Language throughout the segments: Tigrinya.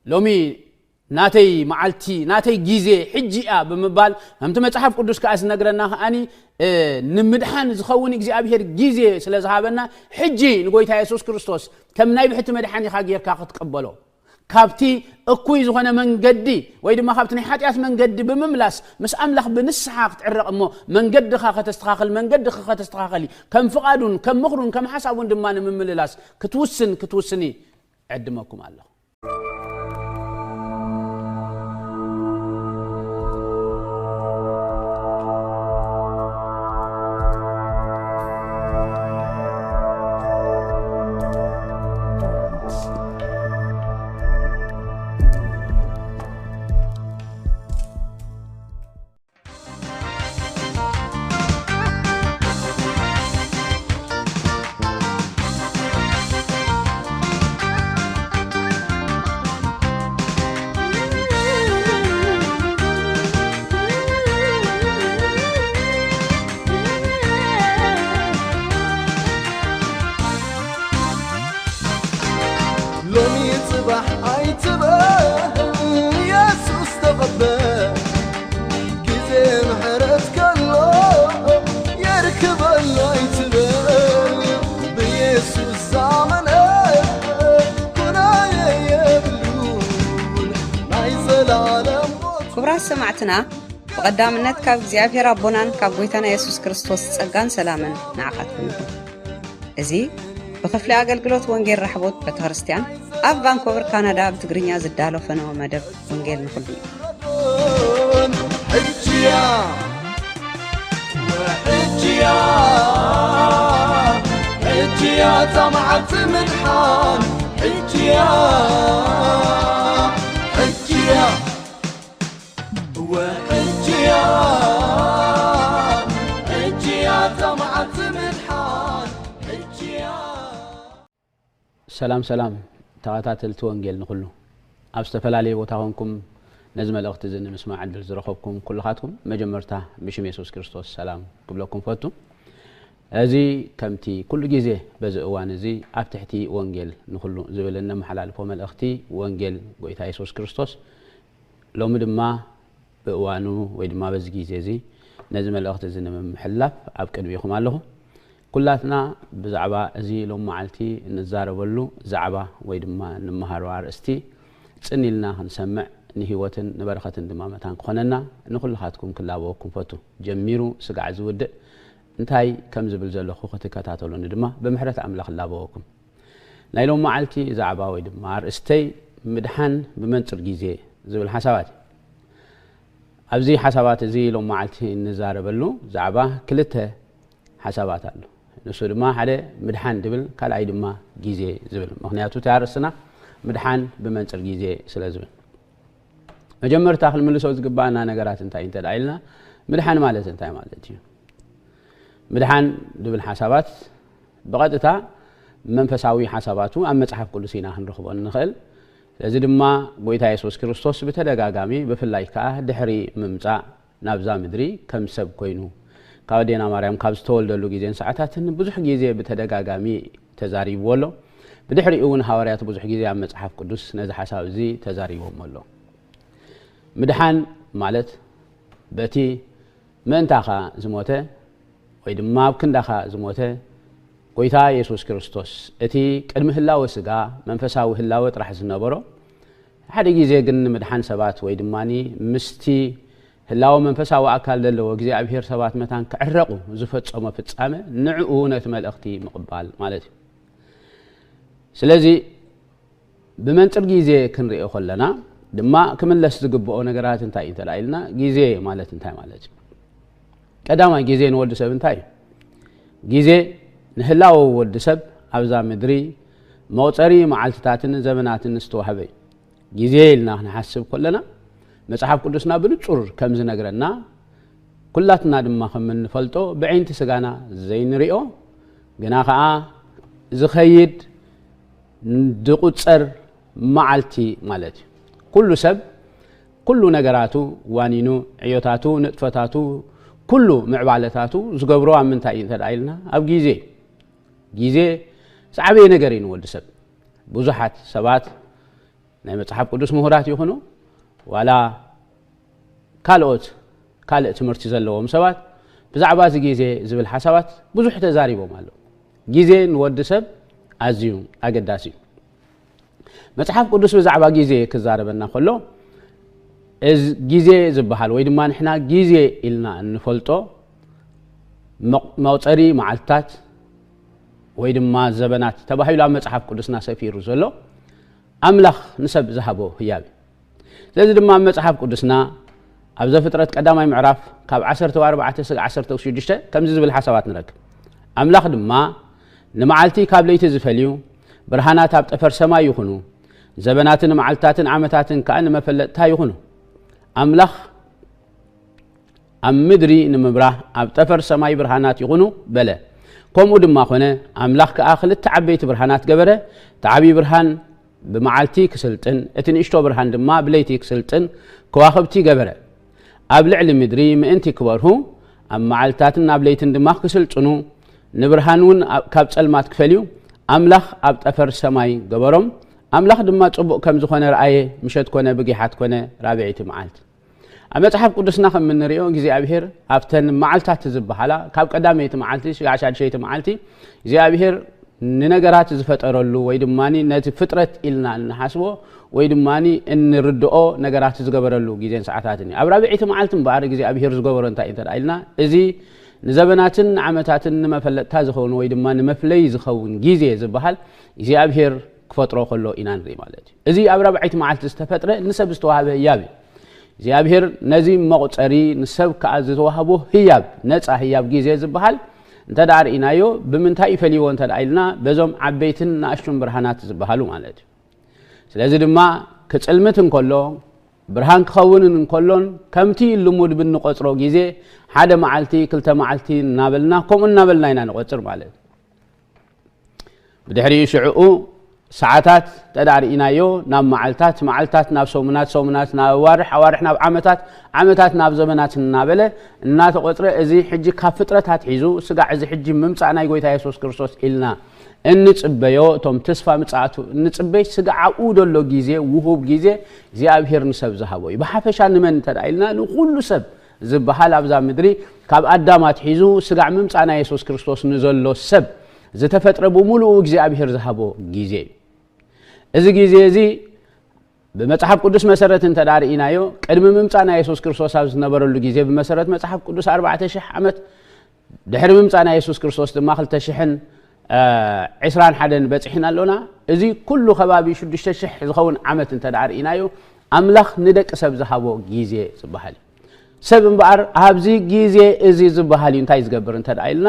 ሎሚ ናተይ መዓልቲ፣ ናተይ ግዜ ሕጂ እያ ብምባል፣ ከምቲ መጽሓፍ ቅዱስ ከኣ ዝነግረና ከኣኒ፣ እ፣ ንምድሓን ዝኸውን እግዚኣብሔር ግዜ ስለ ዝሃበና፣ ሕጂ ንጎይታ የሱስ ክርስቶስ ከም ናይ ብሕቲ መድሓኒኻ ጌርካ ክትቅበሎ፣ ካብቲ እኩይ ዝኾነ መንገዲ ወይ ድማ ካብቲ ናይ ሓጢኣት መንገዲ ብምምላስ፣ ምስ ኣምላኽ ብንስሓ ክትዕረቕ እሞ መንገድኻ ከተስተኻኽል፣ መንገድኻ ከተስተኻኽል፣ ከም ፍቓዱን ከም ምኽሩን ከም ሓሳቡን ድማ ንምምልላስ ክትውስን፣ ክትውስኒ እዕድመኩም ኣለኹ። ሎሚ ጽባሕ ኣይትበል፣ የሱስ ተቐበል። ግዜ ምሕረት ከሎ የርክበሉ ኣይትበል። ብየሱስ ዝኣመነ ኩናየ የብሉን ናይ ዘላለም ሞት። ክቡራት ሰማዕትና፣ ብቐዳምነት ካብ እግዚኣብሔር ኣቦናን ካብ ጐይታና የሱስ ክርስቶስ ጸጋን ሰላምን ንዓኻትኩም ይኹን። እዚ ብኽፍሊ ኣገልግሎት ወንጌል ራሕቦት ቤተክርስትያን ኣብ ቫንኮቨር ካናዳ ብትግርኛ ዝዳሎ ፈነወ መደብ ወንጌል ንኹሉ እዩ። ሕጂያ ሕጂያ ሕጂያ እታ መዓልቲ ምድሓን ሕጂያ ሕጂያ ሕጂያ ሕጂያ እታ መዓልቲ ምድሓን ሕጂያ። ሰላም ሰላም ተኸታተልቲ ወንጌል ንኹሉ፣ ኣብ ዝተፈላለየ ቦታ ኮንኩም ነዚ መልእኽቲ እዚ ንምስማዕ ዕድል ዝረኸብኩም ኩልኻትኩም፣ መጀመርታ ብሽም የሱስ ክርስቶስ ሰላም ክብለኩም ፈቱ። እዚ ከምቲ ኩሉ ግዜ በዚ እዋን እዚ ኣብ ትሕቲ ወንጌል ንኹሉ ዝብል እነመሓላልፎ መልእኽቲ ወንጌል ጎይታ የሱስ ክርስቶስ ሎሚ ድማ ብእዋኑ ወይ ድማ በዚ ግዜ እዚ ነዚ መልእኽቲ እዚ ንምምሕልላፍ ኣብ ቅድሚኹም ኣለኹ። ኩላትና ብዛዕባ እዚ ሎም መዓልቲ እንዛረበሉ ዛዕባ ወይ ድማ እንመሃሮ ኣርእስቲ ጽን ኢልና ክንሰምዕ ንህይወትን ንበረኸትን ድማ መታን ክኾነና ንኹልኻትኩም ክላበወኩም ፈቱ። ጀሚሩ ስጋዕ ዝውድእ እንታይ ከም ዝብል ዘለኹ ክትከታተሉኒ ድማ ብምሕረት ኣምላኽ እላበወኩም። ናይ ሎም መዓልቲ ዛዕባ ወይ ድማ ኣርእስተይ ምድሓን ብመንጽር ግዜ ዝብል ሓሳባት እዩ። ኣብዚ ሓሳባት እዚ ሎም መዓልቲ እንዛረበሉ ዛዕባ ክልተ ሓሳባት ኣሎ። ንሱ ድማ ሓደ ምድሓን ድብል፣ ካልኣይ ድማ ግዜ ዝብል። ምኽንያቱ እቲ ኣርእስትና ምድሓን ብመንጽር ግዜ ስለ ዝብል። መጀመርታ ክንምልሶ ዝግባኣና ነገራት እንታይ እንተ ደኣ ኢልና፣ ምድሓን ማለት እንታይ ማለት እዩ? ምድሓን ድብል ሓሳባት ብቐጥታ መንፈሳዊ ሓሳባቱ ኣብ መጽሓፍ ቅዱስ ኢና ክንረኽቦ እንኽእል። ስለዚ ድማ ጎይታ የሱስ ክርስቶስ ብተደጋጋሚ ብፍላይ ከኣ ድሕሪ ምምጻእ ናብዛ ምድሪ ከም ሰብ ኮይኑ ካብ ኣዴና ማርያም ካብ ዝተወልደሉ ግዜን ሰዓታትን ብዙሕ ግዜ ብተደጋጋሚ ተዛሪብዎ ኣሎ። ብድሕሪኡ እውን ሃዋርያት ብዙሕ ግዜ ኣብ መጽሓፍ ቅዱስ ነዚ ሓሳብ እዚ ተዛሪቦሞ ኣሎ። ምድሓን ማለት በቲ ምእንታኻ ዝሞተ ወይ ድማ ኣብ ክንዳኻ ዝሞተ ጎይታ የሱስ ክርስቶስ፣ እቲ ቅድሚ ህላወ ስጋ መንፈሳዊ ህላወ ጥራሕ ዝነበሮ፣ ሓደ ግዜ ግን ንምድሓን ሰባት ወይ ድማ ምስቲ ህላወ መንፈሳዊ ኣካል ዘለዎ እግዚኣብሔር ሰባት መታን ክዕረቑ ዝፈጸሞ ፍጻመ፣ ንዕኡ ነቲ መልእኽቲ ምቕባል ማለት እዩ። ስለዚ ብመንጽር ግዜ ክንሪኦ ከለና ድማ ክምለስ ዝግብኦ ነገራት እንታይ እዩ እንተ ኢልና፣ ግዜ ማለት እንታይ ማለት እዩ? ቀዳማይ፣ ግዜ ንወዲ ሰብ እንታይ እዩ? ግዜ ንህላወ ወዲ ሰብ ኣብዛ ምድሪ መቑጸሪ መዓልትታትን ዘመናትን ዝተዋህበ እዩ። ግዜ ኢልና ክንሓስብ ከለና፣ መጽሓፍ ቅዱስና ብንጹር ከም ዝነግረና፣ ኩላትና ድማ ከም እንፈልጦ፣ ብዕይንቲ ስጋና ዘይንሪኦ፣ ግና ኸኣ ዝኸይድ፣ ዝቑጸር መዓልቲ ማለት እዩ። ኩሉ ሰብ፣ ኩሉ ነገራቱ ዋኒኑ፣ ዕዮታቱ፣ ንጥፈታቱ፣ ኩሉ ምዕባለታቱ ዝገብሮ ኣብ ምንታይ እዩ እንተ ደኣ ኢልና፣ ኣብ ግዜ እዩ። ግዜ ዝዓበየ ነገር እዩ ንወዲ ሰብ። ብዙሓት ሰባት ናይ መጽሓፍ ቅዱስ ምሁራት ይኹኑ ዋላ ካልኦት ካልእ ትምህርቲ ዘለዎም ሰባት ብዛዕባ እዚ ግዜ ዝብል ሓሳባት ብዙሕ ተዛሪቦም ኣለዉ። ግዜ ንወዲ ሰብ ኣዝዩ ኣገዳሲ እዩ። መጽሓፍ ቅዱስ ብዛዕባ ግዜ ክዛረበና ከሎ፣ እዚ ግዜ ዝበሃል ወይ ድማ ንሕና ግዜ ኢልና እንፈልጦ መቕ-፣ መቑጸሪ መዓልትታት ወይ ድማ ዘበናት ተባሂሉ ኣብ መጽሓፍ ቅዱስና ሰፊሩ ዘሎ፣ ኣምላኽ ንሰብ ዝሃቦ ህያብ እዩ። ስለዚ ድማ ኣብ መጽሓፍ ቅዱስና ኣብ ዘፍጥረት ቀዳማይ ምዕራፍ ካብ ዓሰርተ ኣርባዕተ ስጋዕ ዓሰርተ ሽዱሽተ ከምዚ ዝብል ሓሳባት ንረክብ። ኣምላኽ ድማ ንመዓልቲ ካብ ለይቲ ዝፈልዩ ብርሃናት ኣብ ጠፈር ሰማይ ይኹኑ፣ ዘበናትን መዓልትታትን ዓመታትን ከኣ ንመፈለጥታ ይኹኑ። ኣምላኽ ኣብ ምድሪ ንምብራህ ኣብ ጠፈር ሰማይ ብርሃናት ይኹኑ በለ። ከምኡ ድማ ኾነ። ኣምላኽ ከኣ ክልተ ዓበይቲ ብርሃናት ገበረ፣ እቲ ዓብዪ ብርሃን ብመዓልቲ ክስልጥን፣ እቲ ንእሽቶ ብርሃን ድማ ብለይቲ ክስልጥን ከዋኽብቲ ገበረ። ኣብ ልዕሊ ምድሪ ምእንቲ ክበርሁ፣ ኣብ መዓልትታትን ኣብ ለይትን ድማ ክስልጥኑ፣ ንብርሃን እውን ኣብ፣ ካብ ጸልማት ክፈልዩ፣ ኣምላኽ ኣብ ጠፈር ሰማይ ገበሮም። ኣምላኽ ድማ ጽቡቕ ከም ዝኾነ ረኣየ፣ ምሸት ኮነ ብጊሓት ኮነ ራብዐይቲ መዓልቲ። ኣብ መጽሓፍ ቅዱስና ከም እንርእዮ እግዚኣብሔር ኣብተን መዓልታት ዝበሃላ ካብ ቀዳመይቲ መዓልቲ ስጋዕ ሻድሸይቲ መዓልቲ እግዚኣብሔር ንነገራት ዝፈጠረሉ ወይ ድማ ነቲ ፍጥረት ኢልና እንሓስቦ ወይ ድማ እንርድኦ ነገራት ዝገበረሉ ግዜን ሰዓታትን እዩ። ኣብ ራብዐይቲ መዓልቲ እምበኣር እግዚኣብሔር ዝገበሮ እንታይ እንተ ደኣ ኢልና፣ እዚ ንዘበናትን ንዓመታትን ንመፈለጥታ ዝኸውን ወይ ድማ ንመፍለይ ዝኸውን ግዜ ዝበሃል እግዚኣብሔር ክፈጥሮ ከሎ ኢና ንርኢ ማለት እዩ። እዚ ኣብ ራብዐይቲ መዓልቲ ዝተፈጥረ ንሰብ ዝተዋህበ ህያብ እዩ። እግዚኣብሔር ነዚ መቑጸሪ ንሰብ ከኣ ዝተዋህቦ ህያብ፣ ነጻ ህያብ ግዜ ዝበሃል እንተ ደኣ ርኢናዮ፣ ብምንታይ እዩ ፈልይዎ እንተ ደኣ ኢልና፣ በዞም ዓበይትን ንኣሽቱን ብርሃናት ዝበሃሉ ማለት እዩ። ስለዚ ድማ ክጽልምት እንከሎ፣ ብርሃን ክኸውን እንከሎን ከምቲ ልሙድ ብንቖጽሮ ግዜ ሓደ መዓልቲ፣ ክልተ መዓልቲ እናበልና፣ ከምኡ እናበልና ኢና ንቖጽር ማለት እዩ። ብድሕሪኡ ሽዕኡ ሰዓታት እንተ ደኣ ርኢናዮ ናብ መዓልታት፣ መዓልታት ናብ ሰሙናት፣ ሰሙናት ናብ ኣዋርሕ፣ ኣዋርሕ ናብ ዓመታት፣ ዓመታት ናብ ዘመናት እናበለ እናተቖጽረ፣ እዚ ሕጂ ካብ ፍጥረት ኣትሒዙ ስጋዕ እዚ ሕጂ ምምጻእ ናይ ጎይታ የሱስ ክርስቶስ ኢልና እንጽበዮ፣ እቶም ተስፋ ምጽኣቱ እንጽበይ ስጋዕ ኣብኡ ዘሎ ግዜ፣ ውሁብ ግዜ እግዚኣብሔር ንሰብ ዝሃቦ እዩ። ብሓፈሻ ንመን እንተ ደኣ ኢልና ንኹሉ ሰብ ዝበሃል ኣብዛ ምድሪ ካብ ኣዳም ኣትሒዙ ስጋዕ ምምጻእ ናይ የሱስ ክርስቶስ ንዘሎ ሰብ ዝተፈጥረ ብምሉኡ እግዚኣብሔር ዝሃቦ ግዜ እዩ። እዚ ግዜ እዚ ብመጽሓፍ ቅዱስ መሰረት እንተ ደኣ ርኢናዮ፣ ቅድሚ ምምጻእ ናይ የሱስ ክርስቶስ ኣብ ዝነበረሉ ግዜ ብመሰረት መጽሓፍ ቅዱስ ኣርባዕተ ሽሕ ዓመት፣ ድሕሪ ምምጻእ ናይ የሱስ ክርስቶስ ድማ ክልተ ሽሕን ዕስራን ሓደን በጺሕና ኣሎና። እዚ ኩሉ ከባቢ ሽዱሽተ ሽሕ ዝኸውን ዓመት እንተ ደኣ ርኢናዮ፣ ኣምላኽ ንደቂ ሰብ ዝሃቦ ግዜ ዝበሃል እዩ። ሰብ እምበኣር ኣብዚ ግዜ እዚ ዝበሃል እዩ እንታይ ዝገብር እንተ ደኣ ኢልና፣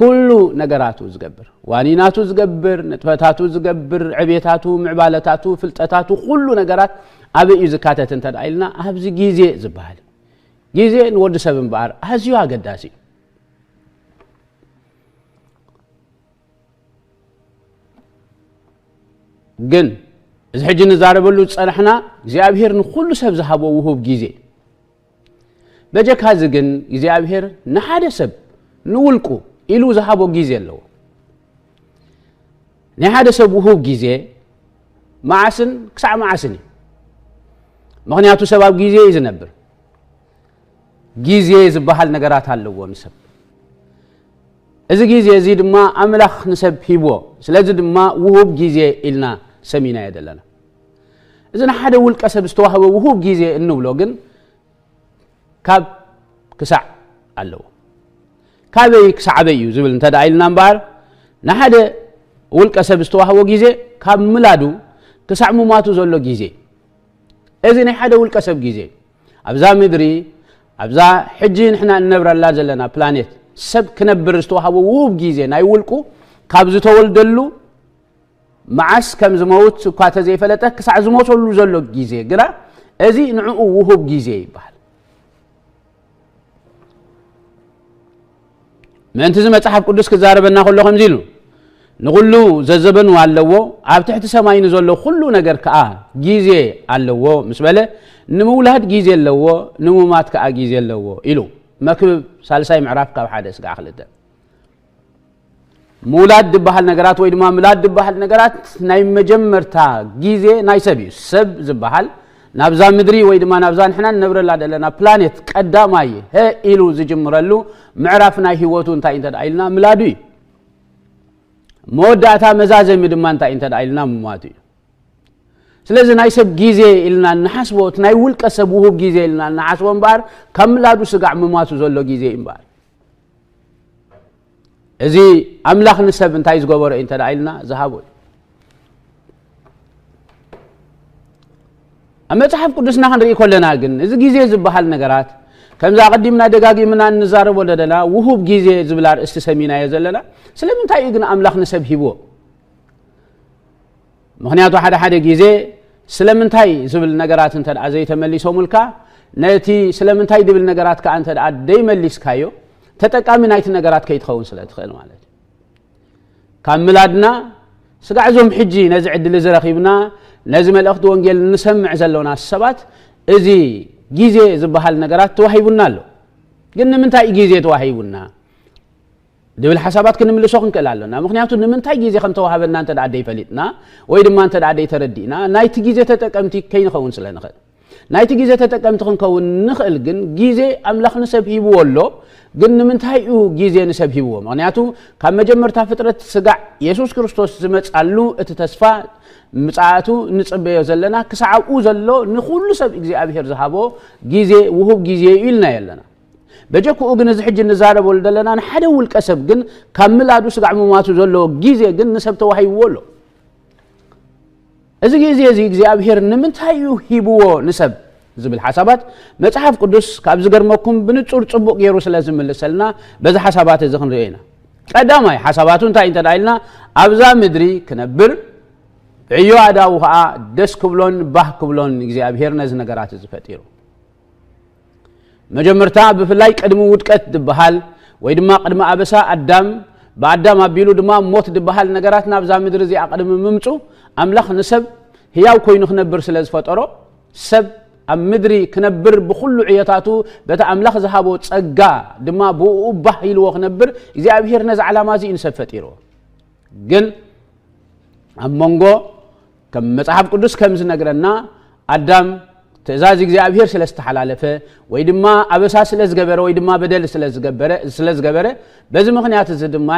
ኩሉ ነገራቱ ዝገብር፣ ዋኒናቱ ዝገብር፣ ንጥፈታቱ ዝገብር፣ ዕቤታቱ፣ ምዕባለታቱ፣ ፍልጠታቱ፣ ኩሉ ነገራት ኣበይ እዩ ዝካተት እንተ ደኣ ኢልና፣ ኣብዚ ግዜ ዝበሃል እዩ። ግዜ ንወዲ ሰብ እምበኣር ኣዝዩ ኣገዳሲ እዩ። ግን እዚ ሕጂ ንዛረበሉ ዝጸናሕና እግዚኣብሔር ንኹሉ ሰብ ዝሃቦ ውሁብ ግዜ። በጀካ እዚ ግን እግዚኣብሔር ንሓደ ሰብ ንውልቁ ኢሉ ዝሃቦ ግዜ ኣለዎ። ናይ ሓደ ሰብ ውሁብ ግዜ መዓስን ክሳዕ መዓስን እዩ። ምኽንያቱ ሰብ ኣብ ግዜ እዩ ዝነብር። ግዜ ዝበሃል ነገራት ኣለዎ ንሰብ። እዚ ግዜ እዚ ድማ ኣምላኽ ንሰብ ሂብዎ። ስለዚ ድማ ውሁብ ግዜ ኢልና ሰሚናዮ ዘለና። እዚ ንሓደ ውልቀ ሰብ ዝተዋህበ ውሁብ ግዜ እንብሎ ግን ካብ ክሳዕ ኣለዎ። ካበይ ክሳዕ ኣበይ እዩ ዝብል እንተ ደኣ ኢልና እምበኣር፣ ንሓደ ውልቀ ሰብ ዝተዋህቦ ግዜ ካብ ምላዱ ክሳዕ ምማቱ ዘሎ ግዜ። እዚ ናይ ሓደ ውልቀ ሰብ ግዜ እዩ። ኣብዛ ምድሪ፣ ኣብዛ ሕጂ ንሕና እንነብረላ ዘለና ፕላኔት ሰብ ክነብር ዝተዋህቦ ውሁብ ግዜ ናይ ውልቁ ካብ ዝተወልደሉ መዓስ ከም ዝመውት እኳ ተዘይፈለጠ ክሳዕ ዝሞተሉ ዘሎ ግዜ ግና እዚ ንዕኡ ውሁብ ግዜ ይበሃል። ምእንቲ እዚ መጽሓፍ ቅዱስ ክዛረበና ከሎ ከምዚ ኢሉ፣ "ንኹሉ ዘዘበኑ ኣለዎ፣ ኣብ ትሕቲ ሰማይ ንዘሎ ኩሉ ነገር ከኣ ግዜ ኣለዎ" ምስ በለ፣ ንምውላድ ግዜ ኣለዎ፣ ንምማት ከኣ ግዜ ኣለዎ ኢሉ። መክብብ ሳልሳይ ምዕራፍ ካብ ሓደ ስጋዕ ክልተ። ምውላድ ዝበሃል ነገራት ወይ ድማ ምላድ ዝበሃል ነገራት ናይ መጀመርታ ግዜ ናይ ሰብ እዩ። ሰብ ዝበሃል ናብዛ ምድሪ ወይ ድማ ናብዛ ንሕና ንነብረላ ዘለና ፕላኔት ቀዳማይ ሀ ኢሉ ዝጅምረሉ ምዕራፍ ናይ ህይወቱ እንታይ እንተ ደኣ ኢልና ምላዱ እዩ። መወዳእታ መዛዘሚ ድማ እንታይ እንተ ደኣ ኢልና ምሟቱ እዩ። ስለዚ ናይ ሰብ ግዜ ኢልና እንሓስቦ፣ እቲ ናይ ውልቀ ሰብ ውሁብ ግዜ ኢልና እንሓስቦ እምበኣር ካብ ምላዱ ስጋዕ ምሟቱ ዘሎ ግዜ እዩ እምበኣር። እዚ ኣምላኽ ንሰብ እንታይ ዝገበሮ እዩ እንተ ደኣ ኢልና ዝሃቦ እዩ። ኣብ መጽሓፍ ቅዱስና ክንርኢ ከለና ግን እዚ ግዜ ዝበሃል ነገራት ከምዚ ኣቐዲምና ደጋጊምና እንዛረቦ ዘለና ውሁብ ግዜ ዝብል ኣርእስቲ ሰሚናዮ ዘለና ስለምንታይ እዩ ግን ኣምላኽ ንሰብ ሂብዎ? ምኽንያቱ ሓደ ሓደ ግዜ ስለምንታይ ዝብል ነገራት እንተ ደኣ ዘይተመሊሶምልካ ነቲ ስለምንታይ ዝብል ነገራት ከኣ እንተ ደኣ ደይመሊስካዮ ተጠቃሚ ናይቲ ነገራት ከይትኸውን ስለ ትኽእል ማለት እዩ። ካብ ምላድና ስጋዕ እዞም ሕጂ ነዚ ዕድል እዚ ረኺብና ነዚ መልእኽቲ ወንጌል ንሰምዕ ዘሎና ሰባት እዚ ግዜ ዝበሃል ነገራት ተዋሂቡና ኣሎ። ግን ንምንታይ እዩ ግዜ ተዋሂቡና? ድብል ሓሳባት ክንምልሶ ክንክእል ኣለና። ምኽንያቱ ንምንታይ ግዜ ከም ተዋሃበና እንተ ደኣ ደይፈሊጥና ወይ ድማ እንተ ደኣ ደይተረዲእና ናይቲ ግዜ ተጠቀምቲ ከይንኸውን ስለ ንኽእል። ናይቲ ግዜ ተጠቀምቲ ክንከውን ንኽእል ግን ግዜ ኣምላኽ ንሰብ ሂብዎ ኣሎ። ግን ንምንታይ እዩ ግዜ ንሰብ ሂብዎ? ምኽንያቱ ካብ መጀመርታ ፍጥረት ስጋዕ የሱስ ክርስቶስ ዝመጻሉ እቲ ተስፋ ምጽኣቱ ንጽበዮ ዘለና ክሳዕ ኣብኡ ዘሎ ንኹሉ ሰብ እግዚኣብሔር ዝሃቦ ግዜ ውሁብ ግዜ እዩ ኢልና ኣለና። በጀክኡ ግን እዚ ሕጂ እንዛረበሉ ዘለና ንሓደ ውልቀ ሰብ ግን ካብ ምላዱ ስጋዕ ምማቱ ዘሎ ግዜ ግን ንሰብ ተዋሂብዎ ኣሎ። እዚ ግዜ እዚ እግዚኣብሔር ንምንታይ እዩ ሂብዎ ንሰብ ዝብል ሓሳባት መጽሓፍ ቅዱስ ካብ ዝገርመኩም ብንጹር ጽቡቕ ገይሩ ስለ ዝምልሰልና በዚ ሓሳባት እዚ ክንሪኦ ኢና። ቀዳማይ ሓሳባቱ እንታይ እንተ ኢልና ኣብዛ ምድሪ ክነብር ብዕዮ ኣዳቡ ከዓ ደስ ክብሎን ባህ ክብሎን እግዚኣብሔር ነዚ ነገራት እዚ ፈጢሩ። መጀመርታ ብፍላይ ቅድሚ ውድቀት ዝበሃል ወይ ድማ ቅድሚ ኣበሳ ኣዳም ብኣዳም ኣቢሉ ድማ ሞት ዝበሃል ነገራት ናብዛ ምድሪ እዚኣ ቅድሚ ምምፁ ኣምላኽ ንሰብ ህያው ኮይኑ ክነብር ስለ ዝፈጠሮ ሰብ ኣብ ምድሪ ክነብር ብኩሉ ዕዮታቱ በቲ ኣምላኽ ዝሃቦ ጸጋ ድማ ብኡ ባህ ኢልዎ ክነብር እግዚኣብሔር ነዚ ዓላማ እዚ እዩ ንሰብ ፈጢርዎ። ግን ኣብ መንጎ ከም መጽሓፍ ቅዱስ ከም ዝነግረና ኣዳም ትእዛዝ እግዚኣብሔር ስለ ዝተሓላለፈ ወይ ድማ ኣበሳ ስለ ዝገበረ ወይ ድማ በደል ስለ ዝገበረ ስለ ዝገበረ በዚ ምኽንያት እዚ ድማ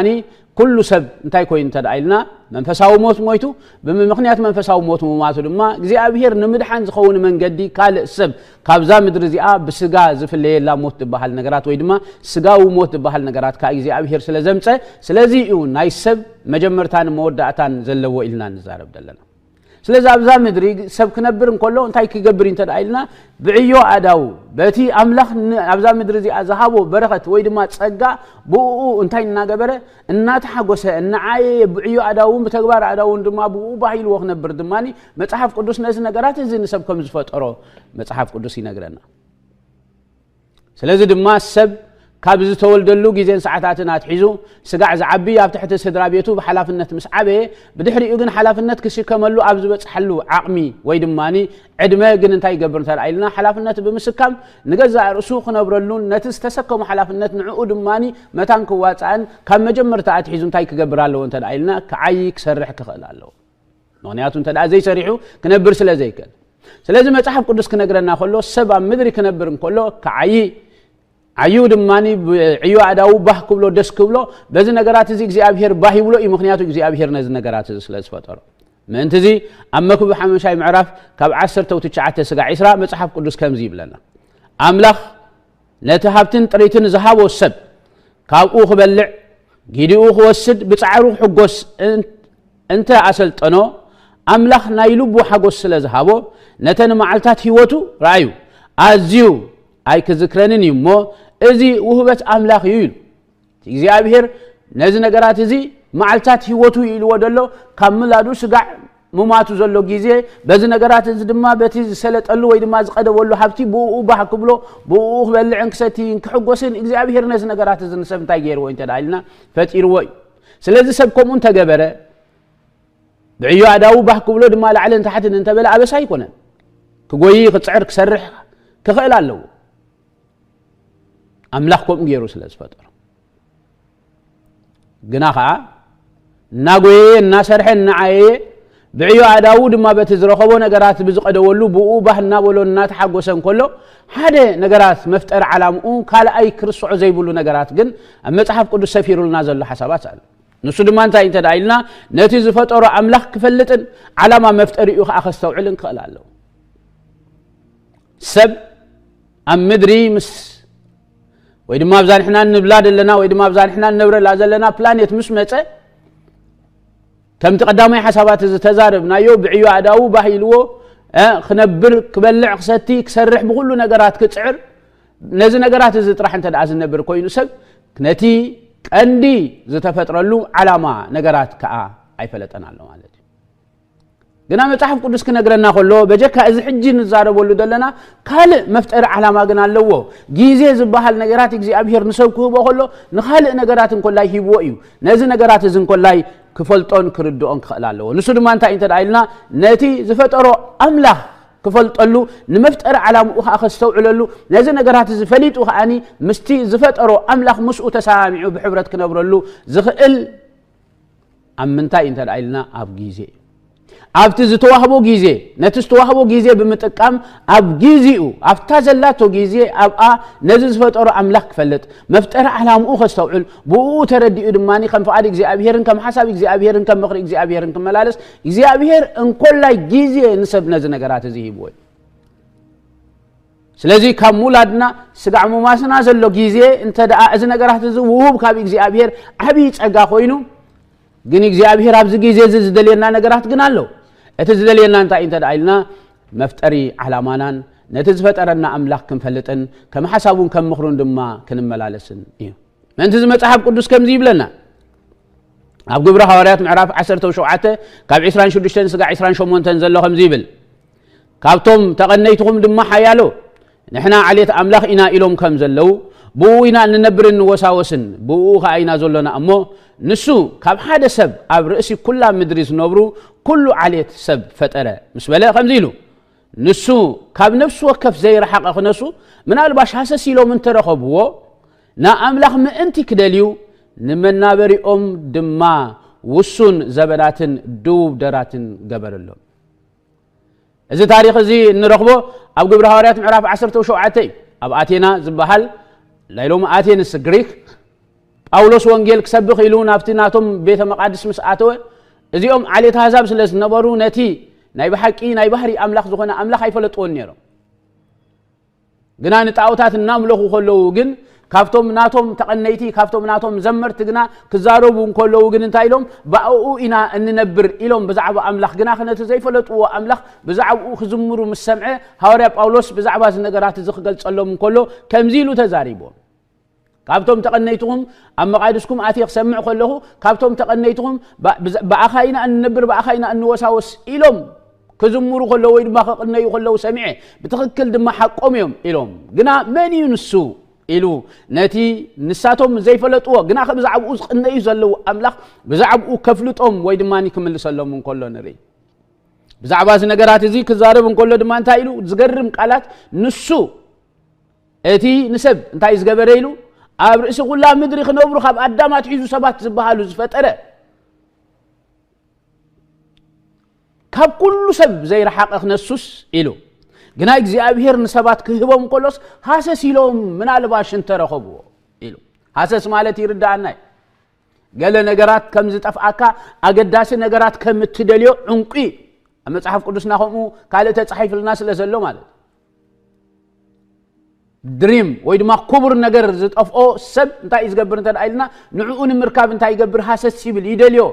ኩሉ ሰብ እንታይ ኮይኑ እንተ ኢልና መንፈሳዊ ሞት ሞይቱ ብምኽንያት መንፈሳዊ ሞት ምማቱ ድማ እግዚኣብሔር ንምድሓን ዝኸውን መንገዲ ካልእ ሰብ ካብዛ ምድሪ እዚኣ ብስጋ ዝፍለየላ ሞት ዝበሃል ነገራት ወይ ድማ ስጋዊ ሞት ዝበሃል ነገራት ካብ እግዚኣብሔር ስለ ዘምፀ ስለዚ እዩ ናይ ሰብ መጀመርታን መወዳእታን ዘለዎ ኢልና ንዛረብ ዘለና። ስለዚ ኣብዛ ምድሪ ሰብ ክነብር እንከሎ እንታይ ክገብር እዩ እንተ ኢልና ብዕዮ ኣዳው በቲ ኣምላኽ ኣብዛ ምድሪ እዚኣ ዝሃቦ በረኸት ወይ ድማ ጸጋ ብኡ እንታይ እናገበረ እናተሓጎሰ እናዓየየ ብዕዮ ኣዳውን ብተግባር ኣዳውን ድማ ብኡ ባሂልዎ ክነብር ድማ መጽሓፍ ቅዱስ ነዚ ነገራት እዚ ንሰብ ከም ዝፈጠሮ መጽሓፍ ቅዱስ ይነግረና። ስለዚ ድማ ሰብ ካብ ዝተወልደሉ ግዜን ሰዓታትን ኣትሒዙ ስጋዕ ዝዓቢ ኣብ ትሕቲ ስድራ ቤቱ ብሓላፍነት ምስ ዓበየ ብድሕሪኡ ግን ሓላፍነት ክሽከመሉ ኣብ ዝበፅሓሉ ዓቕሚ ወይ ድማ ዕድመ ግን እንታይ ይገብር እንተ ኢልና ሓላፍነት ብምስካም ንገዛእ ርእሱ ክነብረሉን ነቲ ዝተሰከሙ ሓላፍነት ንዕኡ ድማ መታን ክዋፃእን ካብ መጀመርታ ኣትሒዙ እንታይ ክገብር ኣለዎ እንተ ኢልና ክዓይ ክሰርሕ ክኽእል ኣለዎ። ምኽንያቱ እንተ ዘይሰሪሑ ክነብር ስለ ዘይክእል ስለዚ መጽሓፍ ቅዱስ ክነግረና ከሎ ሰብ ኣብ ምድሪ ክነብር እንከሎ ክዓይ ዓዩ ድማ ዕዮ ኣዳዉ ባህ ክብሎ ደስ ክብሎ በዚ ነገራት እዚ እግዚኣብሔር ባህ ይብሎ እዩ። ምኽንያቱ እግዚኣብሔር ነዚ ነገራት እዚ ስለ ዝፈጠሮ ምእንቲ እዚ ኣብ መክብብ ሓመሻይ ምዕራፍ ካብ ዓሰርተ ትሽዓተ ስጋዕ ዕስራ መጽሓፍ ቅዱስ ከምዚ ይብለና ኣምላኽ ነቲ ሃብትን ጥሪትን ዝሃቦ ሰብ ካብኡ ክበልዕ ጊዲኡ ክወስድ ብጻዕሩ ክሕጎስ እንተ ኣሰልጠኖ ኣምላኽ ናይ ልቡ ሓጎስ ስለ ዝሃቦ ነተን መዓልታት ህይወቱ ረኣዩ ኣዝዩ ኣይክዝክረንን እዩ እሞ እዚ ውህበት ኣምላኽ እዩ ኢሉ እግዚኣብሔር ነዚ ነገራት እዚ መዓልታት ህይወቱ ኢልዎ ደሎ ካብ ምላዱ ስጋዕ ምማቱ ዘሎ ግዜ በዚ ነገራት እዚ ድማ በቲ ዝሰለጠሉ ወይ ድማ ዝቀደበሉ ሃብቲ ብኡ ባህ ክብሎ ብኡ ክበልዕን ክሰትይን ክሕጎስን እግዚኣብሔር ነዚ ነገራት እዚ ንሰብ እንታይ ገይርዎ እንተ ኢልና ፈጢርዎ እዩ። ስለዚ ሰብ ከምኡ እንተገበረ ብዕዮ ኣዳዉ ባህ ክብሎ ድማ ላዕልን ታሕትን እንተበለ ኣበሳ ኣይኮነን። ክጎይ ክፅዕር ክሰርሕ ክኽእል ኣለዎ። ኣምላኽ ከምኡ ገይሩ ስለ ዝፈጠሮ ግና ከዓ እናጎየየ እናሰርሐ እናዓየየ ብዕዮ ኣእዳዉ ድማ በቲ ዝረኸቦ ነገራት ብዝቐደወሉ ብኡ ባህ እናበሎ እናተሓጎሰ እንከሎ ሓደ ነገራት መፍጠሪ ዓላምኡ ካልኣይ ክርስዖ ዘይብሉ ነገራት ግን ኣብ መጽሓፍ ቅዱስ ሰፊሩልና ዘሎ ሓሳባት ኣሎ። ንሱ ድማ እንታይ እንተ ደኣ ኢልና ነቲ ዝፈጠሮ ኣምላኽ ክፈልጥን ዓላማ መፍጠሪኡ ኸዓ ከስተውዕልን ክኽእል ኣለዎ። ሰብ ኣብ ምድሪ ምስ ወይ ድማ ኣብዛ ንሕና ንብላ ዘለና ወይ ድማ ኣብዛ ንሕና ንነብረላ ዘለና ፕላኔት ምስ መጸ ከምቲ ቀዳማይ ሓሳባት ዝተዛረብናዮ ብዕዮ ኣእዳዉ ባህ ኢልዎ ክነብር ክበልዕ ክሰቲ ክሰርሕ ብኹሉ ነገራት ክጽዕር ነዚ ነገራት እዚ ጥራሕ እንተ ደኣ ዝነብር ኮይኑ ሰብ ነቲ ቀንዲ ዝተፈጥረሉ ዓላማ ነገራት ከኣ ኣይፈለጠን ኣሎ ማለት እዩ። ግና መጽሓፍ ቅዱስ ክነግረና ከሎ በጀካ እዚ ሕጂ ንዛረበሉ ዘለና ካልእ መፍጠሪ ዓላማ ግን ኣለዎ። ግዜ ዝበሃል ነገራት እግዚኣብሄር ንሰብ ክህቦ ከሎ ንኻልእ ነገራት እንኮላይ ሂብዎ እዩ። ነዚ ነገራት እዚ እንኮላይ ክፈልጦን ክርድኦን ክኽእል ኣለዎ። ንሱ ድማ እንታይ እንተ ደኣ ኢልና ነቲ ዝፈጠሮ ኣምላኽ ክፈልጠሉ ንመፍጠሪ ዓላምኡ ከዓ ከስተውዕለሉ ነዚ ነገራት እዚ ፈሊጡ ከዓኒ ምስቲ ዝፈጠሮ ኣምላኽ ምስኡ ተሰማሚዑ ብሕብረት ክነብረሉ ዝኽእል ኣብ ምንታይ እንተ ደኣ ኢልና ኣብ ግዜ እዩ። ኣብቲ ዝተዋህቦ ግዜ ነቲ ዝተዋህቦ ግዜ ብምጥቃም ኣብ ግዚኡ ኣብታ ዘላቶ ግዜ ኣብኣ ነዚ ዝፈጠሮ ኣምላኽ ክፈልጥ መፍጠሪ ዓላምኡ ከስተውዕል ብኡ ተረዲኡ ድማ ከም ፍቓድ እግዚኣብሄርን ከም ሓሳብ እግዚኣብሄርን ከም ምኽሪ እግዚኣብሄርን ክመላለስ እግዚኣብሄር እንኮላይ ግዜ ንሰብ ነዚ ነገራት እዚ ሂብዎ እዩ። ስለዚ ካብ ምውላድና ስጋዕ ሙማስና ዘሎ ግዜ እንተ ደኣ እዚ ነገራት እዚ ውሁብ ካብ እግዚኣብሄር ዓብዪ ጸጋ ኮይኑ ግን እግዚኣብሄር ኣብዚ ግዜ እዚ ዝደልየና ነገራት ግን ኣሎ። እቲ ዝደልየና እንታይ እንተ ደኣ ኢልና መፍጠሪ ዓላማናን ነቲ ዝፈጠረና ኣምላኽ ክንፈልጥን ከም ሓሳቡን ከም ምኽሩን ድማ ክንመላለስን እዩ። ምእንቲ እዚ መጽሓፍ ቅዱስ ከምዚ ይብለና ኣብ ግብሪ ሃዋርያት ምዕራፍ ዓሰርተ ሸውዓተ ካብ ዕስራን ሽዱሽተን ስጋዕ ዕስራን ሸሞንተን ዘሎ ከምዚ ይብል፣ ካብቶም ተቐነይትኹም ድማ ሓያሎ ንሕና ዓሌት ኣምላኽ ኢና ኢሎም ከም ዘለዉ ብኡ ኢና እንነብርን ንወሳወስን ብኡ ኸዓ ኢና ዘሎና እሞ ንሱ ካብ ሓደ ሰብ ኣብ ርእሲ ኩላ ምድሪ ዝነብሩ ኩሉ ዓሌት ሰብ ፈጠረ ምስ በለ ከምዚ ኢሉ ንሱ ካብ ነፍሲ ወከፍ ዘይረሓቐ ክነሱ ምናልባሽ ሃሰስ ኢሎም እንተረኸብዎ ንኣምላኽ ምእንቲ ክደልዩ ንመናበሪኦም ድማ ውሱን ዘበናትን ድውብ ደራትን ገበረሎም። እዚ ታሪኽ እዚ እንረኽቦ ኣብ ግብሪ ሃዋርያት ምዕራፍ ዓሰርተ ሸውዓተ እዩ። ኣብ ኣቴና ዝበሃል ናይ ሎሚ ኣቴንስ ግሪክ ጳውሎስ ወንጌል ክሰብኽ ኢሉ ናብቲ ናቶም ቤተ መቓድስ ምስ ኣተወ እዚኦም ዓሌት ኣህዛብ ስለ ዝነበሩ ነቲ ናይ ብሓቂ ናይ ባህሪ ኣምላኽ ዝኾነ ኣምላኽ ኣይፈለጥዎን ነይሮም። ግና ንጣዖታት እናምለኹ ከለዉ ግን ካብቶም ናቶም ተቐነይቲ ካብቶም ናቶም ዘመርቲ ግና ክዛረቡ እንከለዉ ግን እንታይ ኢሎም ብኣኡ ኢና እንነብር ኢሎም ብዛዕባ ኣምላኽ ግና ነቲ ዘይፈለጥዎ ኣምላኽ ብዛዕባኡ ክዝምሩ ምስ ሰምዐ ሃዋርያ ጳውሎስ ብዛዕባ እዚ ነገራት እዚ ክገልጸሎም እንከሎ ከምዚ ኢሉ ተዛሪብዎም። ካብቶም ተቐነይትኹም ኣብ መቓድስኩም ኣትየ ክሰምዕ ከለኹ ካብቶም ተቐነይትኹም ብኣኻ ኢና እንነብር ብኣኻ ኢና እንወሳወስ ኢሎም ክዝምሩ ከለዉ ወይ ድማ ክቕነዩ ከለዉ ሰሚዐ ብትኽክል ድማ ሓቆም እዮም ኢሎም ግና መን እዩ ንሱ ኢሉ ነቲ ንሳቶም ዘይፈለጥዎ ግና ብዛዕባኡ ዝቕነዩ ዘለዉ ኣምላኽ ብዛዕባኡ ከፍልጦም ወይ ድማ ክምልሰሎም እንከሎ ንርኢ። ብዛዕባ እዚ ነገራት እዚ ክዛረብ እንከሎ ድማ እንታይ ኢሉ ዝገርም ቃላት ንሱ እቲ ንሰብ እንታይ ዝገበረ ኢሉ ኣብ ርእሲ ኩላ ምድሪ ክነብሩ ካብ ኣዳም ኣትሒዙ ሰባት ዝበሃሉ ዝፈጠረ ካብ ኩሉ ሰብ ዘይረሓቐ ክነሱስ ኢሉ ግና እግዚኣብሄር ንሰባት ክህቦም ከሎስ ሃሰስ ኢሎም ምናልባሽ እንተረኸብዎ ኢሉ ሃሰስ ማለት ይርዳኣና እዩ። ገለ ነገራት ከም ዝጠፍኣካ ኣገዳሲ ነገራት ከም እትደልዮ ዕንቁ ኣብ መጽሓፍ ቅዱስና ከምኡ ካልእ ተጻሒፍልና ስለ ዘሎ ማለት ድሪም ወይ ድማ ክቡር ነገር ዝጠፍኦ ሰብ እንታይ እዩ ዝገብር እንተ ኢልና ንዕኡ ንምርካብ እንታይ ይገብር ሃሰስ ይብል ይደልዮ።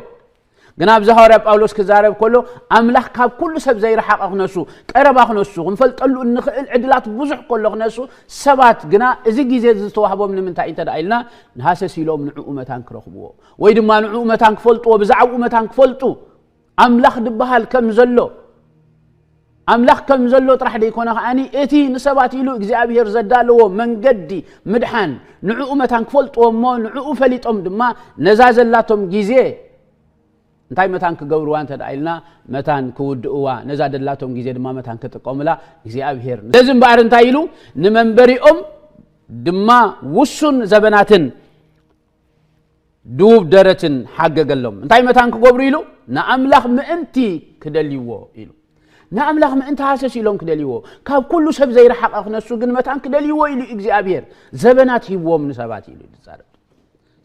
ግን ኣብዚ ሃዋርያ ጳውሎስ ክዛረብ ከሎ ኣምላኽ ካብ ኩሉ ሰብ ዘይረሓቐ ክነሱ ቀረባ ክነሱ ክንፈልጠሉ እንኽእል ዕድላት ብዙሕ ከሎ ክነሱ ሰባት ግና እዚ ግዜ ዝተዋህቦም ንምንታይ እንተ ኢልና ንሃሰስ ኢሎም ንዕኡ መታን ክረኽብዎ ወይ ድማ ንዕኡ መታን ክፈልጥዎ ብዛዕባኡ መታን ክፈልጡ ኣምላኽ ድበሃል ከም ዘሎ ኣምላኽ ከም ዘሎ ጥራሕ ደይኮነ ከዓኒ እቲ ንሰባት ኢሉ እግዚኣብሔር ዘዳለዎ መንገዲ ምድሓን ንዕኡ መታን ክፈልጥዎ እሞ ንዕኡ ፈሊጦም ድማ ነዛ ዘላቶም ግዜ እንታይ መታን ክገብርዋ እንተ ደኣ ኢልና መታን ክውድእዋ ነዛ ደላቶም ግዜ ድማ መታን ክጥቀሙላ እግዚኣብሔር ነዚ እምበኣር እንታይ ኢሉ ንመንበሪኦም ድማ ውሱን ዘበናትን ድውብ ደረትን ሓገገሎም። እንታይ መታን ክገብሩ ኢሉ? ንኣምላኽ ምእንቲ ክደልይዎ ኢሉ። ንኣምላኽ ምእንቲ ሃሰስ ኢሎም ክደልይዎ። ካብ ኩሉ ሰብ ዘይረሓቐ ክነሱ ግን መታን ክደልይዎ ኢሉ እግዚኣብሔር ዘበናት ሂብዎም ንሰባት ኢሉ ዝዛረብ።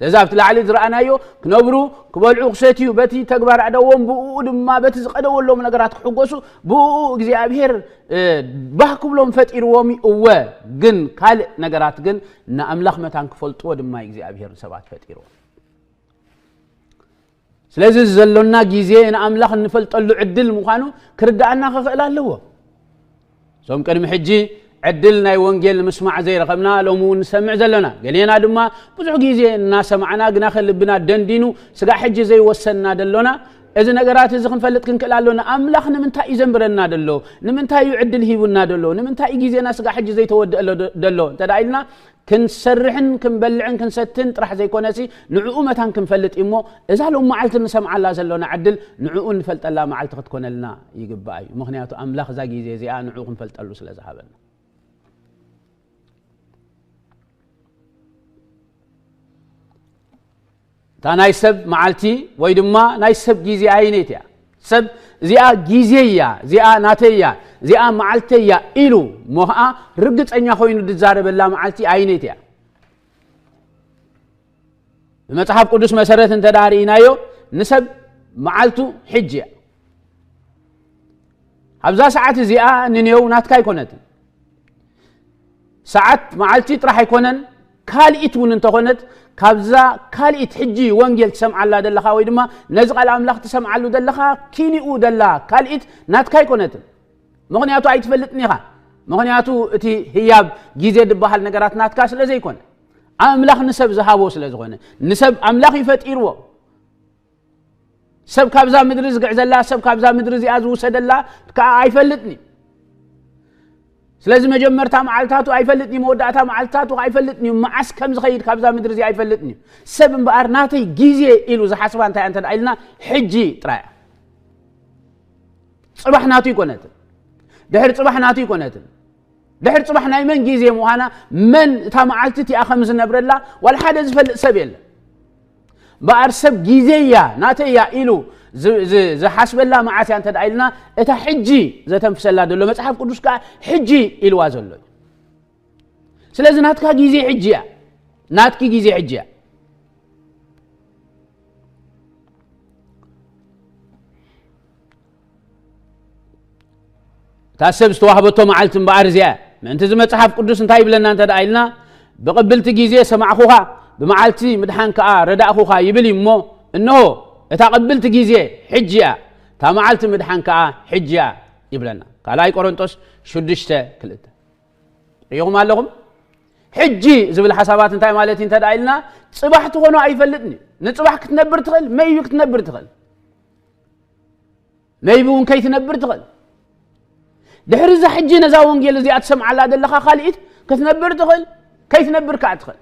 ስለዚ ኣብቲ ላዕሊ ዝረኣናዮ ክነብሩ፣ ክበልዑ፣ ክሰትዩ፣ በቲ ተግባር ኣእደዎም፣ ብእኡ ድማ በቲ ዝቐደወሎም ነገራት ክሕጎሱ፣ ብእኡ እግዚኣብሔር፣ እ፣ ባህ ክብሎም ፈጢርዎም እዩ። እወ፣ ግን ካልእ ነገራት ግን ንኣምላኽ መታን ክፈልጥዎ ድማ እግዚኣብሔር ንሰባት ፈጢርዎም። ስለዚ ዘሎና ግዜ ንኣምላኽ እንፈልጠሉ ዕድል ምዃኑ ክርድኣና ክኽእል ኣለዎ። እዞም ቅድሚ ሕጂ ዕድል ናይ ወንጌል ንምስማዕ ዘይረኸብና፣ ሎሚ እውን ንሰምዕ ዘለና። ገሌና ድማ ብዙሕ ግዜ እናሰማዕና፣ ግናኸ ልብና ደንዲኑ፣ ስጋዕ ሕጂ ዘይወሰንና ደሎና። እዚ ነገራት እዚ ክንፈልጥ ክንክእል ኣሎና። ኣምላኽ ንምንታይ እዩ ዘንብረና ደሎ? ንምንታይ እዩ ዕድል ሂቡና ደሎ? ንምንታይ እዩ ግዜና ስጋዕ ሕጂ ዘይተወድአ ሎ-፣ ደሎ? እንተ ደኣ ኢልና፣ ክንሰርሕን ክንበልዕን ክንሰትን ጥራሕ ዘይኮነሲ፣ ንዕኡ መታን ክንፈልጥ እዩ እሞ፣ እዛ ሎም መዓልቲ ንሰምዓላ ዘሎና ዕድል ንዕኡ ንፈልጠላ መዓልቲ ክትኮነልና ይግባእ እዩ። ምኽንያቱ ኣምላኽ እዛ ግዜ እዚኣ ንዕኡ ክንፈልጠሉ ስለ ዝሃበና። እታ ናይ ሰብ መዓልቲ ወይ ድማ ናይ ሰብ ግዜ ኣይነይት እያ። ሰብ እዚኣ ግዜ እያ፣ እዚኣ ናተይ እያ፣ እዚኣ መዓልተይ እያ ኢሉ እሞ ኸዓ ርግጸኛ ኮይኑ ዝዛረበላ መዓልቲ ኣይነይት እያ። ብመጽሓፍ ቅዱስ መሰረት እንተ ደኣ ርኢናዮ፣ ንሰብ መዓልቱ ሕጂ እያ። ኣብዛ ሰዓት እዚኣ ንኔው ናትካ ኣይኮነትን። ሰዓት መዓልቲ ጥራሕ ኣይኮነን፣ ካልኢት እውን እንተኾነት፣ ካብዛ ካልኢት ሕጂ ወንጌል ትሰምዓላ ዘለኻ ወይ ድማ ነዚ ቃል ኣምላኽ ትሰምዓሉ ዘለኻ ኪኒኡ ደላ ካልኢት ናትካ ኣይኮነትን። ምኽንያቱ ኣይትፈልጥን ኢኻ። ምኽንያቱ እቲ ህያብ ግዜ ዝበሃል ነገራት ናትካ ስለ ዘይኮነ፣ ኣምላኽ ንሰብ ዝሃቦ ስለ ዝኾነ፣ ንሰብ ኣምላኽ እዩ ፈጢርዎ። ሰብ ካብዛ ምድሪ ዝግዕዘላ፣ ሰብ ካብዛ ምድሪ እዚኣ ዝውሰደላ ከዓ ኣይፈልጥን እዩ። ስለዚ መጀመርታ መዓልታቱ ኣይፈልጥን እዩ፣ መወዳእታ መዓልታቱ ከዓ ኣይፈልጥን እዩ፣ መዓስ ከም ዝኸይድ ካብዛ ምድሪ እዚኣ ኣይፈልጥን እዩ። ሰብ እምበኣር ናተይ ግዜ ኢሉ ዝሓስባ እንታይ እንተ ደኣ ኢልና፣ ሕጂ ጥራይ እያ። ጽባሕ ናቱ ኣይኮነትን። ድሕሪ ጽባሕ ናቱ ኣይኮነትን። ድሕሪ ጽባሕ ናይ መን ግዜ ምዃና፣ መን እታ መዓልቲ እቲኣ ከም ዝነብረላ ዋላ ሓደ ዝፈልጥ ሰብ የለን። እምበኣር ሰብ ግዜ እያ፣ ናተይ እያ ኢሉ ዝ-፣ ዝ-፣ ዝሓስበላ መዓስ እያ እንተ ደኣ ኢልና፣ እታ ሕጂ ዘተንፍሰላ ዘሎ መጽሓፍ ቅዱስ ከኣ ሕጂ ኢልዋ ዘሎ እዩ። ስለዚ ናትካ ግዜ ሕጂ እያ፣ ናትኪ ግዜ ሕጂ እያ። እታ ሰብ ዝተዋህበቶ መዓልቲ እምበኣር እዚኣ እያ። ምእንቲ እዚ መጽሓፍ ቅዱስ እንታይ ይብለና እንተ ደኣ ኢልና፣ "ብቕብልቲ ግዜ ሰማዕኹኻ፣ ብመዓልቲ ምድሓን ከኣ ረዳእኹኻ" ይብል እዩ እሞ፣ እንሆ፣ እታ ቅብልቲ ግዜ ሕጂ እያ፣ እታ መዓልቲ ምድሓን ከኣ ሕጂ እያ ይብለና። ካልኣይ ቆሮንጦስ ሽዱሽተ ክልተ። ርኢኹም ኣለኹም? ሕጂ ዝብል ሓሳባት እንታይ ማለት እዩ እንተ ደኣ ኢልና፣ ጽባሕ ትኾኖ ኣይፈልጥን እዩ። ንጽባሕ ክትነብር ትኽእል፣ መይቢ ክትነብር ትኽእል። መይቢ እውን ከይትነብር ትኽእል። ድሕሪ እዛ ሕጂ ነዛ ወንጌል እዚኣ ትሰምዓላ ዘለኻ ካልኢት ክትነብር ትኽእል፣ ከይትነብር ከኣ ትኽእል።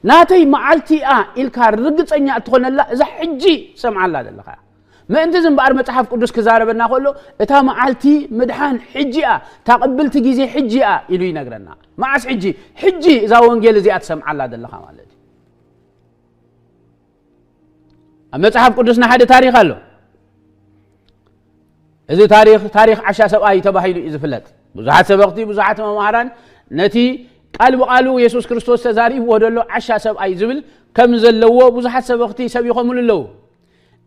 ናተይ መዓልቲ እያ ኢልካ ርግጸኛ እትኾነላ እዛ ሕጂ ትሰምዓላ ዘለኻ እያ። ምእንቲ እዚ እምበኣር መጽሓፍ ቅዱስ ክዛረበና ከሎ፣ እታ መዓልቲ ምድሓን ሕጂ እያ፣ እታ ቅብልቲ ግዜ ሕጂ እያ ኢሉ ይነግረና። መዓስ ሕጂ? ሕጂ እዛ ወንጌል እዚኣ ትሰምዓላ ዘለኻ ማለት እዩ። ኣብ መጽሓፍ ቅዱስና ሓደ ታሪኽ ኣሎ። እዚ ታሪኽ፣ ታሪኽ ዓሻ ሰብኣይ ተባሂሉ እዩ ዝፍለጥ። ብዙሓት ሰበኽቲ፣ ብዙሓት መማህራን ነቲ ቃል ብቓሉ የሱስ ክርስቶስ ተዛሪብዎ ዘሎ ዓሻ ሰብኣይ ዝብል ከም ዘለዎ ብዙሓት ሰበኽቲ ሰቢኾምሉ ኣለዉ።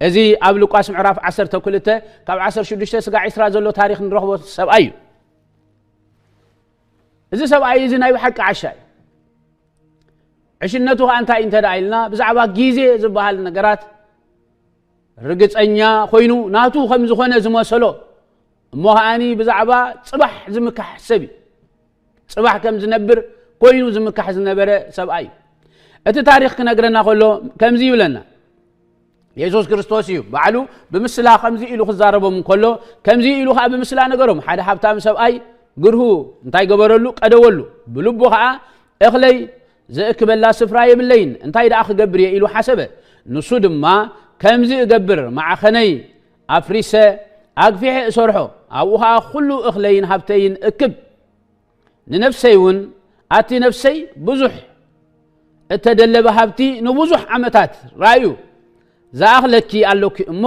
እዚ ኣብ ሉቃስ ምዕራፍ ዓሰርተ ክልተ ካብ ዓሰርተ ሽዱሽተ ስጋዕ ዕስራ ዘሎ ታሪኽ ንረኽቦ ሰብኣይ እዩ። እዚ ሰብኣይ እዚ ናይ ብሓቂ ዓሻ እዩ። ዕሽነቱ ኸኣ እንታይ እንተ ደኣ ኢልና፣ ብዛዕባ ግዜ ዝበሃል ነገራት ርግጸኛ ኾይኑ፣ ናቱ ከም ዝኾነ ዝመሰሎ፣ እሞ ኸኣኒ ብዛዕባ ጽባሕ ዝምካሕ ሰብ እዩ። ጽባሕ ከም ዝነብር ኮይኑ ዝምካሕ ዝነበረ ሰብኣይ እዩ። እቲ ታሪኽ ክነግረና ከሎ ከምዚ ይብለና። የሱስ ክርስቶስ እዩ ባዕሉ ብምስላ ከምዚ ኢሉ ክዛረቦም እንከሎ፣ ከምዚ ኢሉ ኸኣ ብምስላ ነገሮም። ሓደ ሃብታም ሰብኣይ ግርሁ እንታይ ገበረሉ? ቀደወሉ። ብልቡ ኸኣ፣ "እኽለይ ዘእክበላ ስፍራ የብለይን፣ እንታይ ደኣ ክገብር እየ?" ኢሉ ሓሰበ። ንሱ ድማ፣ "ከምዚ እገብር፣ ማዕኸነይ ኣፍሪሰ፣ ኣግፊሐ እሰርሖ፣ ኣብኡ ኸኣ ኹሉ እኽለይን ሃብተይን እክብ። ንነፍሰይ እውን፣ ኣቲ ነፍሰይ ብዙሕ እተደለበ ሃብቲ ንብዙሕ ዓመታት ራእዩ ዝኣኽለኪ ኣሎኪ እሞ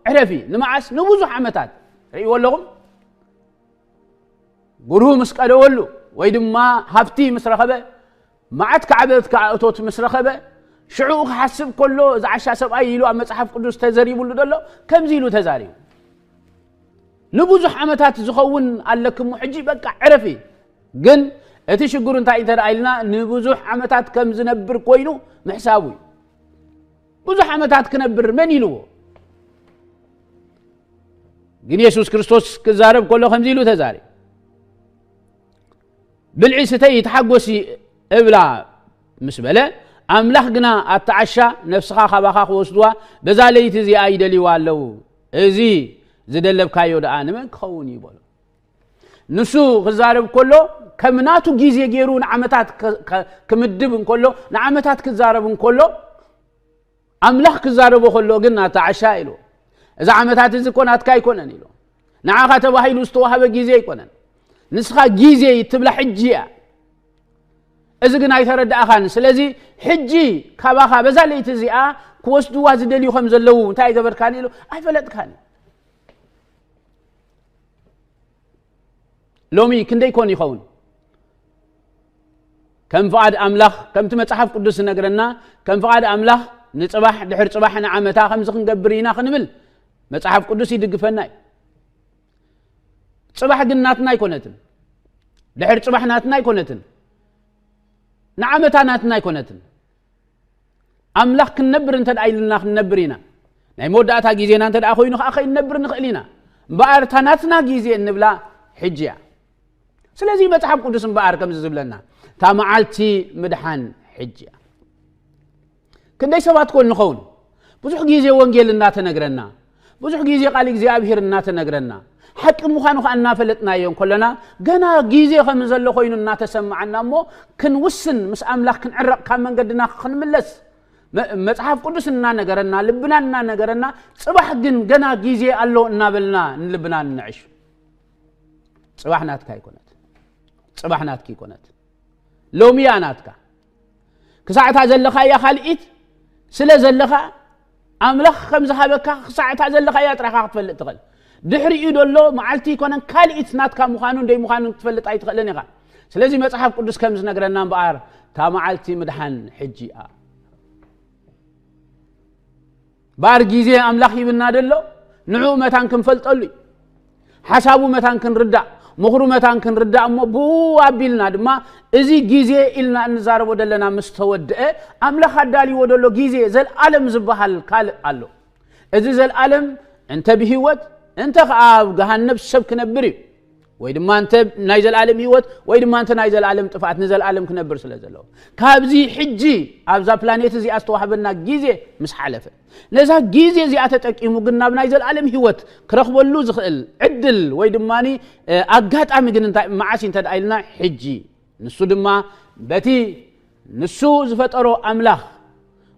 ዕረፊ። ንመዓስ? ንብዙሕ ዓመታት። ርእይዎ ኣለኹም? ጉርሁ ምስ ቀደወሉ ወይ ድማ ሃብቲ ምስ ረኸበ፣ መዓት ካዕበት ካእቶት ምስ ረኸበ፣ ሽዑ ክሓስብ ከሎ፣ እዚ ዓሻ ሰብኣይ ኢሉ ኣብ መጽሓፍ ቅዱስ ተዘሪቡሉ ዘሎ ከምዚ ኢሉ ተዛሪቡ። ንብዙሕ ዓመታት ዝኸውን ኣለኪ እሞ ሕጂ በቃ ዕረፊ። ግን እቲ ሽግሩ እንታይ እንተ ደኣ ኢልና፣ ንብዙሕ ዓመታት ከም ዝነብር ኮይኑ ምሕሳቡ እዩ። ብዙሕ ዓመታት ክነብር መን ኢልዎ? ግን የሱስ ክርስቶስ ክዛረብ ከሎ ከምዚ ኢሉ ተዛሪቡ። ብልዒ ስተይ ተሓጎሲ እብላ ምስ በለ፣ ኣምላኽ ግና ኣታ ዓሻ ነፍስኻ ካባኻ ክወስድዋ በዛ ለይቲ እዚኣ ይደልይዋ ኣለዉ። እዚ ዝደለብካዮ ደኣ ንመን ክኸውን እዩ በሎ። ንሱ ክዛረብ ከሎ ከም ናቱ ግዜ ገይሩ ንዓመታት ከ- ከ- ክምድብ እንከሎ፣ ንዓመታት ክዛረብ እንከሎ፣ ኣምላኽ ክዛረቦ ከሎ ግን ናታ ዓሻ ኢሉ፣ እዚ ዓመታት እዚ እኮ ናትካ ኣይኮነን ኢሉ። ንዓኻ ተባሂሉ ዝተዋህበ ግዜ ኣይኮነን። ንስኻ ግዜ ትብላ ሕጂ እያ። እዚ ግን ኣይተረዳእኻን። ስለዚ ሕጂ ካባኻ በዛ ለይቲ እዚኣ ክወስድዋ ዝደልዩ ከም ዘለዉ እንታይ ገበርካን ኢሉ ኣይፈለጥካን። ሎሚ ክንደይ ኮን ይኸውን? ከም ፍቓድ ኣምላኽ፣ ከምቲ መጽሓፍ ቅዱስ ዝነግረና፣ ከም ፍቓድ ኣምላኽ ንጽባሕ፣ ድሕር ጽባሕ፣ ንዓመታ ከምዚ ክንገብር ኢና ክንብል መጽሓፍ ቅዱስ ይድግፈና እዩ። ጽባሕ ግን ናትና ኣይኮነትን። ድሕር ጽባሕ ናትና ኣይኮነትን። ንዓመታ ናትና ኣይኮነትን። ኣምላኽ ክንነብር እንተ ደኣ ኢልና ክንነብር ኢና። ናይ መወዳእታ ግዜና እንተ ደኣ ኮይኑ ከኣ ከይንነብር ንኽእል ኢና። እምበኣር እታ ናትና ግዜ እንብላ ሕጂ እያ። ስለዚ መጽሓፍ ቅዱስ እምበኣር ከምዚ ዝብለና፣ እታ መዓልቲ ምድሓን ሕጂ እያ። ክንደይ ሰባት ኮን ንኸውን? ብዙሕ ግዜ ወንጌል እናተነግረና፣ ብዙሕ ግዜ ቃል እግዚኣብሔር እናተነግረና፣ ሓቂ ምዃኑ ኸዓ እናፈለጥናዮ እንከለና፣ ገና ግዜ ከም ዘሎ ኮይኑ እናተሰማዓና እሞ፣ ክንውስን፣ ምስ ኣምላኽ ክንዕረቕ፣ ካብ መንገድና ክንምለስ፣ መ- መጽሓፍ ቅዱስ እናነገረና፣ ልብና እናነገረና፣ ጽባሕ ግን ገና ግዜ ኣሎ እናበልና ንልብና ንንዕሽ። ጽባሕ ናትካ ኣይኮነት። ጽባሕ ናትኪ ኣይኮነት። ሎሚ እያ ናትካ። ክሳዕታ ዘለኻያ ካልኢት ስለ ዘለኻ፣ ኣምላኽ ከም ዝሃበካ ክሳዕታ ዘለኻያ ጥራኻ ክትፈልጥ ትኽእል። ድሕሪኡ ደሎ መዓልቲ ኣይኮነን ካልኢት ናትካ ምዃኑን ደይምዃኑን ክትፈልጥ ኣይትኽእልን ኢኻ። ስለዚ መጽሓፍ ቅዱስ ከም ዝነግረና እምበኣር፣ እታ መዓልቲ ምድሓን ሕጂ እያ። እምበኣር ግዜ ኣምላኽ ሂብና ደሎ፣ ንዕኡ መታን ክንፈልጠሉ እዩ። ሓሳቡ መታን ክንርዳእ፣ ምኽሩ መታን ክንርዳእ እሞ፣ ብኡ ኣቢልና ድማ፣ እዚ ግዜ ኢልና እንዛረቦ ዘለና ምስ ተወድአ፣ ኣምላኽ ኣዳልይዎ ደሎ ግዜ ዘልኣለም ዝበሃል ካልእ ኣሎ። እዚ ዘልኣለም እንተ ብህይወት፣ እንተ ኸዓ ኣብ ገሃነብ ሰብ ክነብር እዩ። ወይ ድማ እንተ ናይ ዘልኣለም ህይወት፣ ወይ ድማ እንተ ናይ ዘልኣለም ጥፍኣት፣ ንዘልኣለም ክነብር ስለ ዘለዎ። ካብዚ ሕጂ ኣብዛ ፕላኔት እዚኣ ዝተዋህበና ግዜ ምስ ሓለፈ፣ ነዛ ግዜ እዚኣ ተጠቂሙ ግን ናብ ናይ ዘልኣለም ህይወት ክረኽበሉ ዝኽእል ዕድል ወይ ድማ ኣጋጣሚ ግን እንታይ መዓስ እንተ ደኣ ኢልና፣ ሕጂ። ንሱ ድማ በቲ ንሱ ዝፈጠሮ ኣምላኽ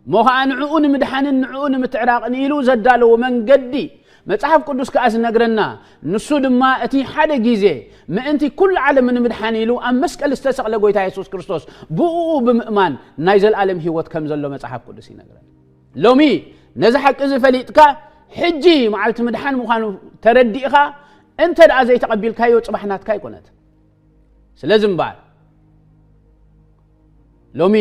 እሞ ኸዓ ንዕኡ ንምድሓንን ንዕኡ ንምትዕራቕን ኢሉ ዘዳለዎ መንገዲ መጽሓፍ ቅዱስ ከኣ ዝነግረና፣ ንሱ ድማ እቲ ሓደ ግዜ ምእንቲ ኩሉ ዓለም ንምድሓን ኢሉ ኣብ መስቀል ዝተሰቕለ ጎይታ የሱስ ክርስቶስ ብእኡ ብምእማን ናይ ዘልኣለም ህይወት ከም ዘሎ መጽሓፍ ቅዱስ ይነግረና። ሎሚ ነዚ ሓቂ እዚ ፈሊጥካ፣ ሕጂ መዓልቲ ምድሓን ምዃኑ ተረዲእኻ እንተ ደኣ ዘይተቐቢልካዮ፣ ጽባሕ ናትካ ኣይኮነት። ስለዚ እምበኣር ሎሚ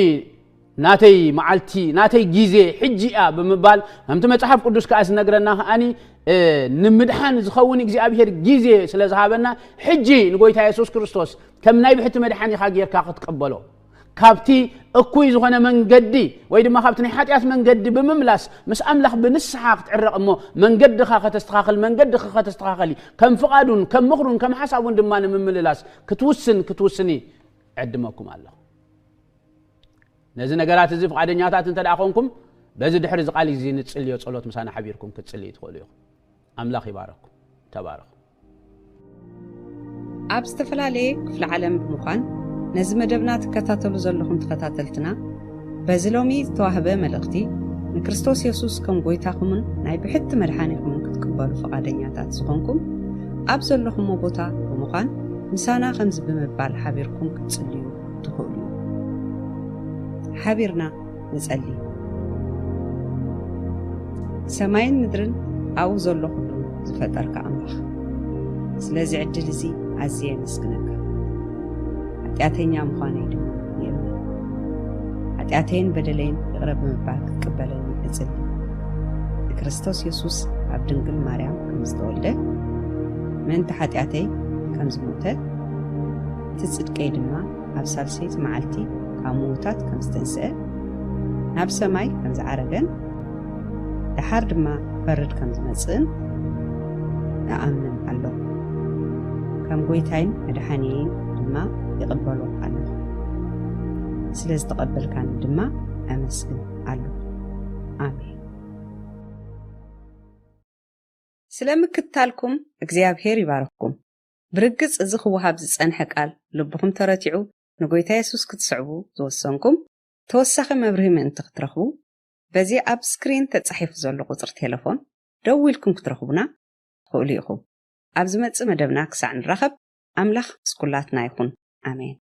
ናተይ መዓልቲ፣ ናተይ ግዜ ሕጂ እያ ብምባል፣ ከምቲ መጽሓፍ ቅዱስ ከኣ ዝነግረና ከኣኒ፣ እ፣ ንምድሓን ዝኸውን እግዚኣብሔር ግዜ ስለ ዝሃበና፣ ሕጂ ንጎይታ የሱስ ክርስቶስ ከም ናይ ብሕቲ መድሓኒኻ ጌርካ ክትቀበሎ፣ ካብቲ እኩይ ዝኾነ መንገዲ ወይ ድማ ካብቲ ናይ ሓጢኣት መንገዲ ብምምላስ ምስ ኣምላኽ ብንስሓ ክትዕረቕ እሞ መንገድኻ ከተስተኻኽል፣ መንገድኺ ከተስተኻኽሊ፣ ከም ፍቓዱን ከም ምኽሩን ከም ሓሳቡን ድማ ንምምልላስ ክትውስን ክትውስኒ ዕድመኩም ኣለኹ። ነዚ ነገራት እዚ ፍቓደኛታት እንተ ደኣ ኾንኩም፣ በዚ ድሕሪ እዚ ቃል እዚ ንጽልዮ ጸሎት ምሳና ሓቢርኩም ክትጽልዩ ትኽእሉ ኢኹም። ኣምላኽ ይባረኩም። ተባረኹ። ኣብ ዝተፈላለየ ክፍለ ዓለም ብምዃን ነዚ መደብና ትከታተሉ ዘለኹም ተኸታተልትና፣ በዚ ሎሚ ዝተዋህበ መልእኽቲ ንክርስቶስ የሱስ ከም ጎይታኹምን ናይ ብሕቲ መድሓኒኹምን ክትቅበሉ ፍቓደኛታት ዝኾንኩም፣ ኣብ ዘለኹሞ ቦታ ብምዃን ምሳና ከምዚ ብምባል ሓቢርኩም ክትጽልዩ ትኽእሉ። ሓቢርና ንጸሊ። ሰማይን ምድርን ኣብኡ ዘሎ ኩሉ ዝፈጠርካ ኣምላኽ፣ ስለዚ ዕድል እዚ ኣዝየ የመስግነካ። ሓጢኣተኛ ምዃነይ ድማ ይእመን። ሓጢኣተይን በደለይን ይቕረ ብምባል ክትቅበለኒ እጽሊ። ንክርስቶስ የሱስ ኣብ ድንግል ማርያም ከም ዝተወልደ፣ ምእንቲ ሓጢኣተይ ከም ዝሞተ፣ እቲ ጽድቀይ ድማ ኣብ ሳልሰይቲ መዓልቲ ካብ ምዉታት ከም ዝተንስአ፣ ናብ ሰማይ ከም ዝዓረገን ደሓር ድማ ክፈርድ ከም ዝመጽእን እኣምን ኣለኹ። ከም ጎይታይን መድሓኒየይን ድማ ይቕበሎ ኣለኹ። ስለ ዝተቐበልካኒ ድማ ኣመስግን ኣለኹ። ኣሜን። ስለ ምክትታልኩም እግዚኣብሔር ይባርኽኩም። ብርግጽ እዚ ክወሃብ ዝጸንሐ ቃል ልብኹም ተረቲዑ ንጎይታ የሱስ ክትስዕቡ ዝወሰንኩም፣ ተወሳኺ መብርሂ ምእንቲ ክትረኽቡ፣ በዚ ኣብ ስክሪን ተጻሒፉ ዘሎ ቁጽሪ ቴሌፎን ደዊልኩም ክትረኽቡና ትኽእሉ ኢኹም። ኣብ ዝመጽእ መደብና ክሳዕ ንራኸብ፣ ኣምላኽ ምስ ኩላትና ይኹን። ኣሜን።